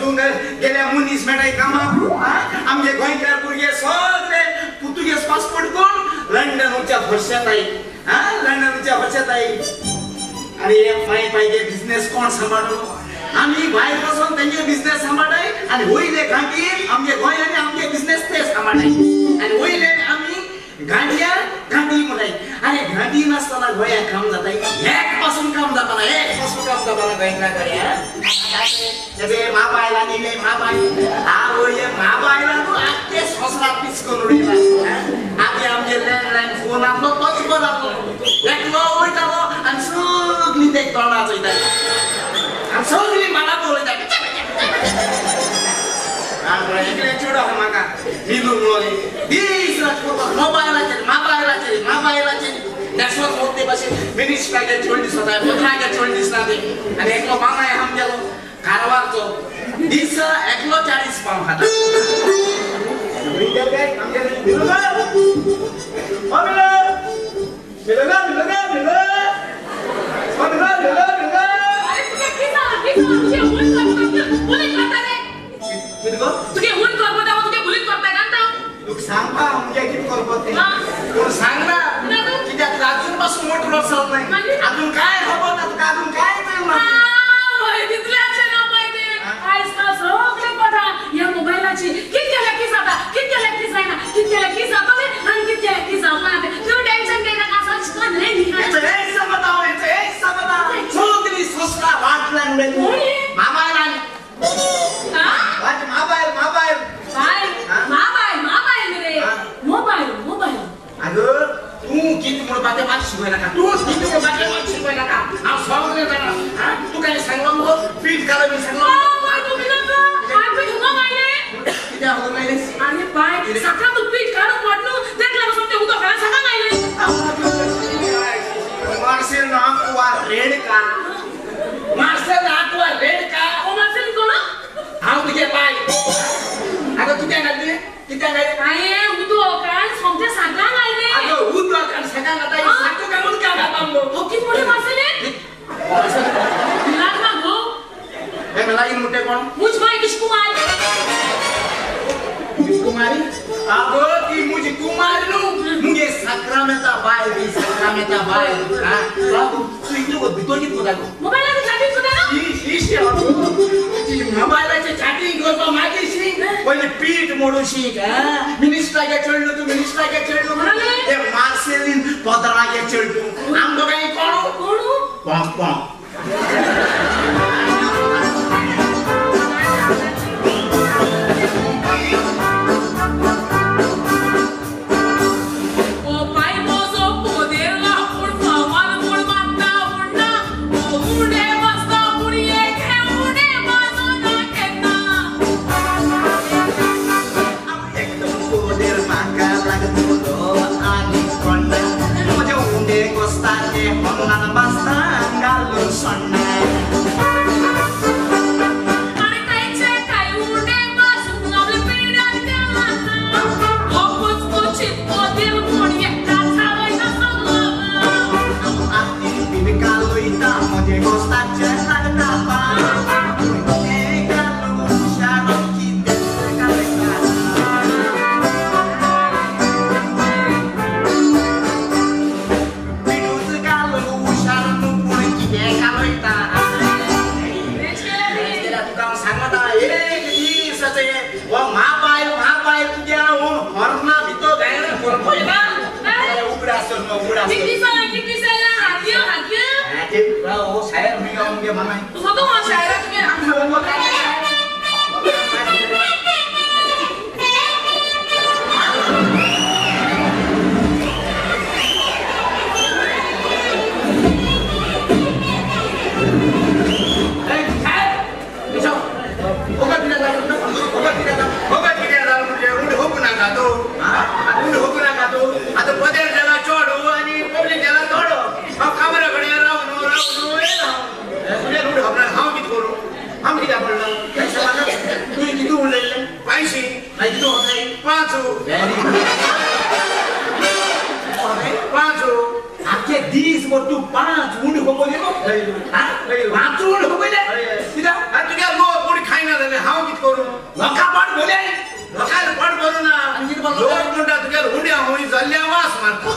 तूं गेल्या मनीस मेळटाय कामाक आमगे गोंयकार भुरगे सगळे पुर्तुगेज पासपोर्ट कोण लंडनच्या भरशाताय लंडनच्या भरशाताय आनी हे माय पायगे बिजनेस कोण सांबाळलो आमी भायर वचोन तेंगे बिजनेस सांबाळटाय आनी वयले गांठीर आमगे गोंयांनी आमगे बिजनेस ते सांबाळटाय आनी वयले आमी गांठयार गांठी म्हणटाय आनी गांठी नासतना गोंयांत काम जाताय एक पासून काम जाताना एक पासून काम जाताना गोंयकार कडेन मा बायलान इले मा बायल आवय मा बायलान आख्खे संवसाराक पीस करून उडयला आदी आमगे लँडलायन फोन आसलो तोच बरो आसलो एकलो वयतालो आनी सगळीं ते तोंडा चोयताली आनी सगळीं म्हाका पळयता एकलें चेडो आसा म्हाका मिलू म्हणून दीस रात मोबायलाचेर मोबायलाचेर मोबायलाचेर नेशनल मोडते भाशेन मिनिस्टरागे चेड दिसता पत्रागे चेड दिसना ते आनी एकलो मामाय आमगेलो कारवारचो दीस एकलो 40 पाव खाता सांगपा आमगे कितें करपा तें पूण सांगना कित्याक अजून पासून मोटरो चलना अजून काय खबर ना तुका अजून काय कळना ह्या मोबायलाची कितें केल्यार कितें जाता कितें केल्यार कितें जायना कितें केल्यार कितें जातलें आनी कितें केल्यार कितें जावपा ना तें तूं टेन्शन घेयनाका आसा न्ही सगळी वाट लागली माबायल mobile mobile mobile mobile रे मोबायल मोबायल अगं तूं कितें म्हणपा तें मात शिकय नाका तूं कितें म्हणपा तें मात शिकय नाका हांव सगळें जाणा तूं कांय सांगलो मुगो पीठ घाल बी सांगलो कित्याक उदक आयलें आरे बाय सकाळ तूं पीठ काडूंक वाट न्हू तेका लागून तें उदक घालून सकाळ आयलें मार्सेल नाकवा रेडका मार्सेल नाकवा रेडका ओ मार्सेल कोण हांव तुगे बाय अगं तुज्या घातली कित्याक घातली हांवें उदक सोमतें साकांक आयलें अगं उदक आनी साकांक घाता साकू काय उदकां घाता मगो हो कितें म्हणलें मार्सेलीन लागना गो हे लागीं म्हणटे कोण मुज बाय कुमारी कुमारी अगं ती मुजी कुमारी न्हू मुगे साक्रामेता बायल ती साक्रामेता बायल तूं इतलो भितर कितें करता गो मोबायलाचेर चॅटिंग करता मोबायलाचेर चॅटिंग करपा मागीर शीक पयलीं पीठ मोडूं शीक मिनिस्टरागे चेडलो तूं मिनिस्टरागे चेडलो ते मार्सेलीन पदरागे चेडलो आम दोगांय कोण कोण पोंक पोंक लोकां पोट भरले लोकांक पोट भरू ना लोक म्हणटा तुगेले उंड्या हुंय जल्ल्या वास मारता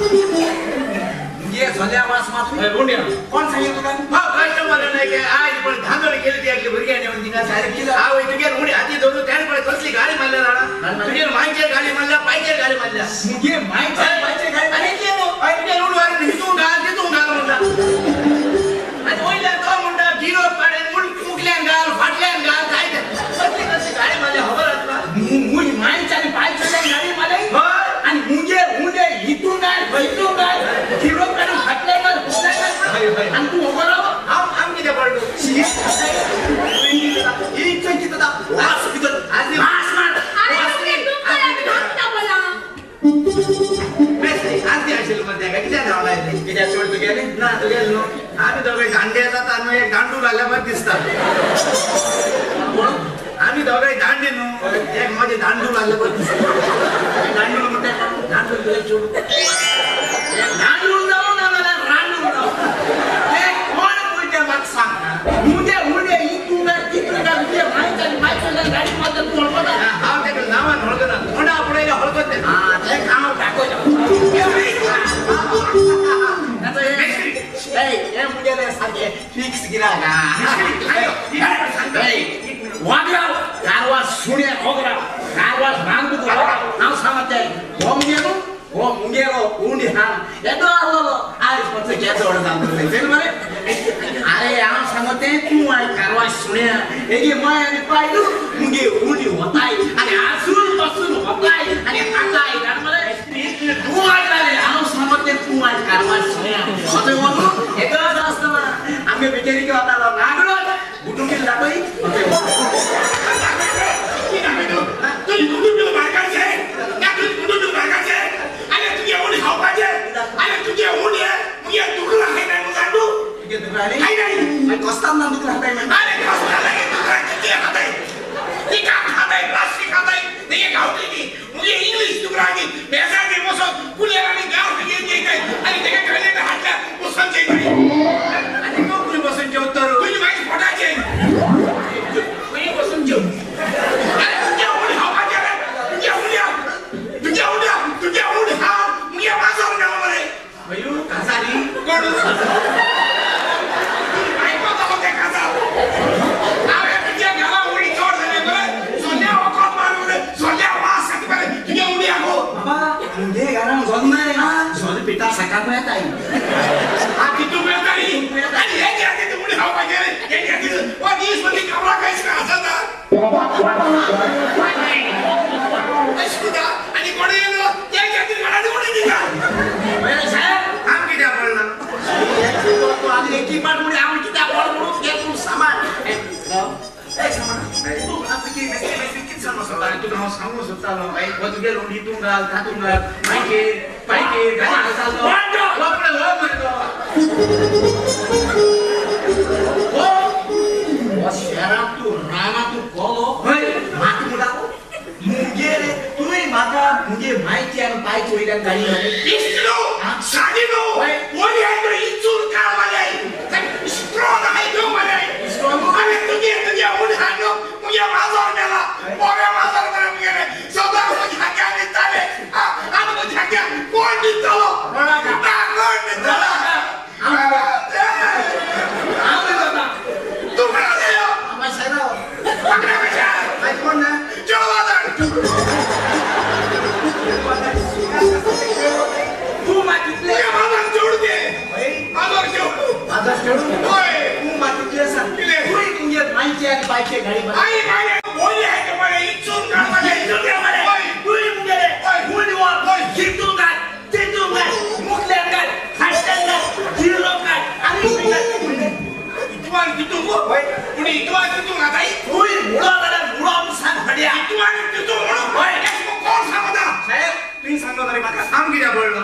मुगे जल्ल्या वास मारता उंड्या कोण सांगितलं तुका हा कस्टमर नाही आज पण धांदळ केली ती एकली भुरग्यांनी येवन तिंगा सारकें कितें आवय तुगेले उंडे हाती धरून त्याने पळय कसली गाडी मारल्या जाणा तुगेले मांयचेर गाडी मारल्या पायचेर गाडी मारल्या मुगे मांयचेर पायचेर गाडी आनी कितें न्हू तुगेले उंडो हितून घाल तितून घाल म्हणटा आनी वयल्यान तो म्हणटा गिरो पाडेन मुखल्यान घाल फाटल्यान घाल जाय ते कसली कसली गाडी मारल्या खबर आसा तुका मुजी मांयच्या आनी पायच्यान गाडी मारल्या आनी मुगे उंडे हितून घाल हितून घाल गिरो काडून फाटल्यान घाल फुडल्यान घाल आनी तूं खबर हांव आम कितें पडलो वास भितर वास मार आजदी आशिल्लो मरे तेका कित्याक धांवला येयलें कित्याक चड तुगेलें ना तुगेलें न्हू आमी दोगांय दांडे जाता न्हू एक दांडू घाल्ल्या बरें दिसता आमी दोगांय दांडे न्हू एक म्हजें दांडू घाल्ल्या बरें दिसता दांडूल म्हणटा दांडूल तुगेलें चेडूं दांडूल जावं ना जाल्यार रांडूल जावं तें कोण पळय म्हाका सांग मुगे उंडे हितून घाल तितून घाल तुगे मांयच्या मायच्या गाडी मारता तूं वळखता हांव तेका नांवान वळखना तोंडा पळयल्यार वळखत तें तें हांव दाखयता हे मुगेले सारकें फिक्स गिरायक वागराव कारवार सुण्या ओगराव कारवार बांदूक हांव सांगता हो मुगेलो हो मुगेलो उंडी हा येदो आहलो आयज मातसो केदो व्हड जावन मरे अरे हांव सांगता तूं आयज कारवार सुण्या हेगे माय आनी पायलू मुगे उंडी वताय आनी आसून पासून वताय आनी खाताय जाण मरे तूं आयज जालें हांव सांगता तूं आयज कारवार सुण्या अशें वचून येदो आसतना आमगे बिचारीक वतालो नागडो गुटुंबील दाखय तुजी कुटुंबील भायर काडचें तुजी कुटुंबील भायर काडचें आनी तुगे उंडी खावपाचें आनी तुगे उंडे मुगे दुकरां खायनाय म्हूण जाण तूं तुगे दुकरां न्ही खायनाय मागीर कोस्तान ना दुकरां खाताय आरे कोस्तान लागीं दुकरां कितें खाताय ती काम खाताय प्लास्टीक खाताय तेगे गांवठी ती मुगे इंग्लीश दुकरां ती बेजारचे बसोन कुलेरांनी गांव घेवन येताय आनी तेगे टॉयलेट हाडल्या बसोन जेयताय आनी तूं खंय बसून जेवता तुजी मागीर पोटाचें खंय बसून जेव आरे तुगे उंडे खावपाचें रे तुगे उंड्या तुगे उंड्या तुगे उंडे खावन मुगे माजर मेळो मरे अयो काजारी कोण बायको जालो तें काजार हांवें तुज्या घरा उंडी चड जाली मरे सोल्या वखद मारून मरे सोल्या वास येता मरे तुगे उंडी आगो बाबा मुगे घरान जोन्नाय सोल पिता सकाळ येताय आ कितू मेळटा न्ही आनी हे जे आसा ते उंडी खावपाचें रे हे जे आसा वा दीस मदीं कामरां कांयच ना आसना अशें कित्या आनी कोण येयलो ते खातीर घरांत उंडी दिता साहेब आम कित्याक पडना तूं आनी एकी पाट म्हूण हांव कित्याक पड म्हणून तें तूं सांबाळ ए सांबाळ तूं आतां कितें मेस्त्री मेस्त्री कितें सांगूंक सोदता तुका हांव सांगूंक सोदतालो हो तुगेलो उंडी हितून घाल तातूंत घाल मायचेर पायचेर गाडी घालतालो हो पळय हो मरे तो हो शेरांत तूं रानांत तूं कोलो हय माती म्हणटा मुगे रे तुवें म्हाका मुगे मायची आनी पायचे वयल्यान गाडी घाली इश्ट न्हू सादी न्हू वरी आयलो इचूर काळ मारल्याय स्ट्रॉंग आयलो मरे आनी तुगे तुगे उंडे हाडलो मुगे माजर मेला बरें माजर मेला मुगेलें सदां म्हज्या दिताले आनी म्हज्या कोण दितलो ना कोण दितलो हांव दिता तूं कोणा दिलो हांव शेराव पाकड्या कशा मागीर कोण ना चेडो वादळ तूं मातीतले तुगे माजर चेडूं तें माजर चेडूं माजर चेडूं हय तूं मातीतले सांग कितें? तुवें तुमगे मायचे आनी पायचे गाडी मारली आई मारे बोली आयते मरे इचून काड मरे इचून काड मरे. हय तुवें मुगेले हय. उंडी वर हय. हितून घाल तितून घाल मुखल्यान घाल फाटल्यान घाल जिरो घाल आनी खंय घाल इतवान तितून गो हय. पूण इतवान तितून घाताय तुवें मुळो जाल्यार मुळो आमी सांग हड्या इतवान तितून म्हणून हय. कोण सांगता साहेब तुवें सांगलो मरे म्हाका आम कित्याक पडलो